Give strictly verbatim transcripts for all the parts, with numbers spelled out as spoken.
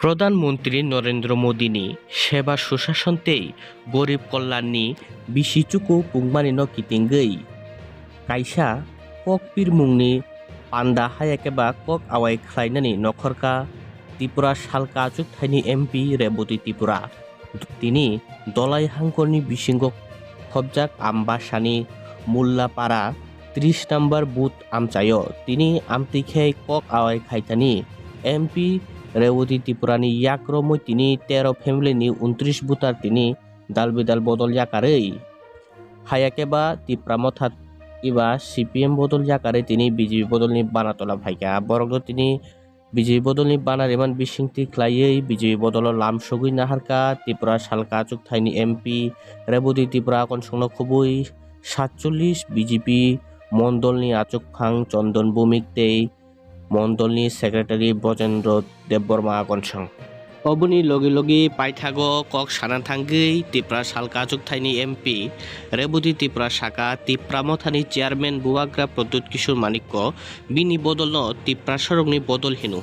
Pradhan Mantri Narendra Modini Seva Sushasan tei Garib Kalyanni bisi chuku pungmani no kitingwi kaisa kok pirmungni panda haya khe ba kok awai khlainani nokhorkha Tripura salka achuk thaini M P Rebati Tripura. Tini dolai hangkorni bisingo khobjak Ambasani Mullapara tris number booth amchaio. Tini amtwi khe kok awai khaithani M P Rebati Tripurani yak romwi tini tero family ni untris voter tini dal bidal bodol yakarwi. Haya khe ba Tipra Motha eba C P M bodol yakarwi tini B J P bodolni bana tola phaikha. Borokno tini B J P bodolni bana riman bisingtwi khlaiwi B J P bodolo lam sogwi naharkha Tripura salka achuk thaini M P Rebati Tripura akonsongno khubui satchollis B J P mondolni achukphang Chondon Bhumik tei mondolni secretary Brajendra Debbarma akonsong. Oboni logi logi paithago kok sana thangwi Tipra salka achuk thaini M P Rebati Tripura saka Tipra Mothani chairman Bubagra Pradyut Kishore Manikko bini bodolno Tiprasarokni bodol hino.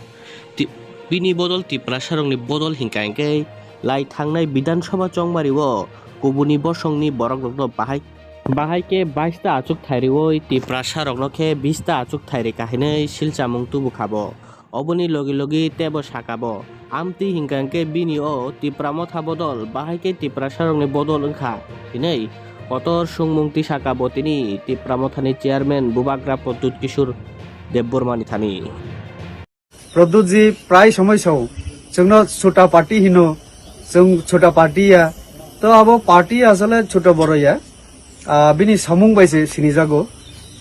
Ti-, bini bodol Tiprasarokni bodol hinkha hinkhe lai thangnai Bidhan Sabha chongmario kubuni bosongni borokrokno bahai, bahai khe bais ta achuk thairwi Tiprasarokno khe bis ta achuk thairi kahinwi silchamung tubu khabo. Oboni logi logi tebo sakabo. Amtwi hinkha hinkhe bini o Tipra Motha bodol, bahai khe Tiprasarokni bodol wngkha hinwi kotor sungmung twi sakabo tini Tipra Mothani chairman Bubagra Pradyut Kishore Debbarmani thani. Pradyutji prai somoi sao, chwngno chota party hino, chwng chota party ya. To abo party asole chota boro ya. Ah, bini samung bai se sinijago.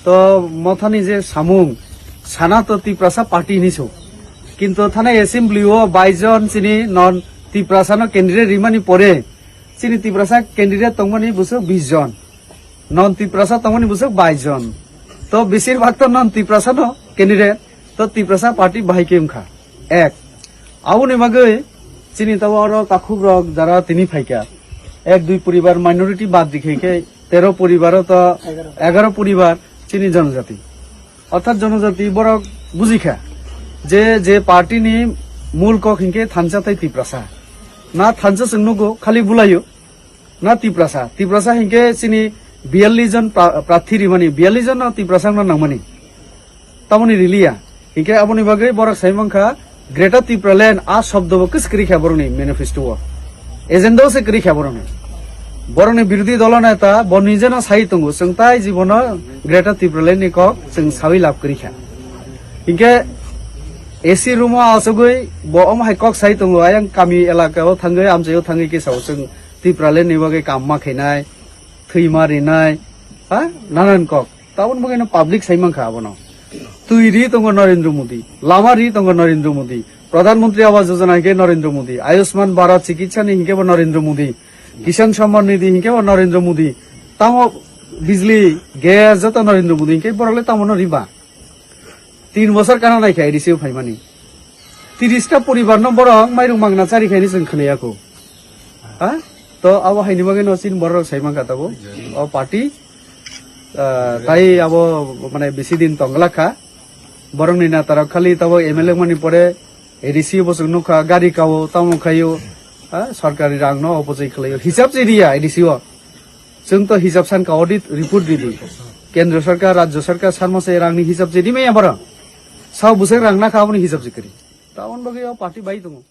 To Mothani je samung, sana to Tiprasa party hinwi so. Kintu thanai assembly o bais jon chini non Tiprasa no candidate rimani pore, chini Tiprasa candidate tongmani bwswk bis jon, non Tiprasa tongmani bwswk bais jon. To besir bhag to non Tiprasa no candidate, to Tiprasa party bahai khe wngkha. Ek, aboni bagwi chini tabo oro takhuk rok jara tini phaikha, ek dui poribar minority bad di khe khe tero poribar o to egaro poribar chini jonojati. Orthat jonojati borok bujikha je, je party ni mul kok hinkhe thansa tei Tiprasa. Na thansa chwng nugo, khali bulaio. Na Tiprasa, Tiprasa hinkhe chini biyallis jon pra-, prathi rimani, biyallis jon no Tiprasa no nangmani. Tamoni riliya. Hinkhe aboni bagwi borok sai mankha Greater Tipraland a shobdo bo kwswk kwrwi kha borokni manifesto o. Agenda o se kwrwi kha borokni. Borokni birodhi dolo neta bo nijeno sai tongo, chwng tai jibono Greater Tipraland ni kok chwng sawi lab kwrwi kha. Hinkhe A C room o achugwi bo omo hai kok sai tongo, ayang kami elaka o thangwi amchai o thangwi khe sao chwng Tipraland ni bagwi kam ma khainai, thwi ma rinai, ha? Nanan kok. Taboni bagwi no public sai mankha abono. Twi ri tongo Narendra Modi, lama ri tongo Narendra Modi, Pradhan Mantri Awas Yojana hinkhe Narendra Modi, Ayushman Bharat Chikitsa ni hinkhe bo Narendra Modi, Kisan Samman Nidhi hinkhe bo Narendra Modi, tamo bijli, gas joto Narendra Modi hinkhe borok le tamo no riba. Tin bosor kana naikha A D C o phaimani. Tiris ta poribar no borok mairung mangna chari khaini chwng khwnaya kho. Ha? To abo haini bagwi no chini borok sai mankha tabo. O party, ah, tai abo mane bisi din tongla kha. Borok ni neta rok khali tabo M L A mani pore A D C bo chwng nukha, gari kao, tamo khaio. Ha? Sorkari rang no opojai khlaio. Hisab se riya A D C o. Chwng to hisab san ka audit report ridi. Kendra sarkar, rajya sarkar, sarma se rangni hisab se rimaya borok. Sao bwswk rang nakha aboni hisab se kwrwi. Taboni bagwi o party bai tongo.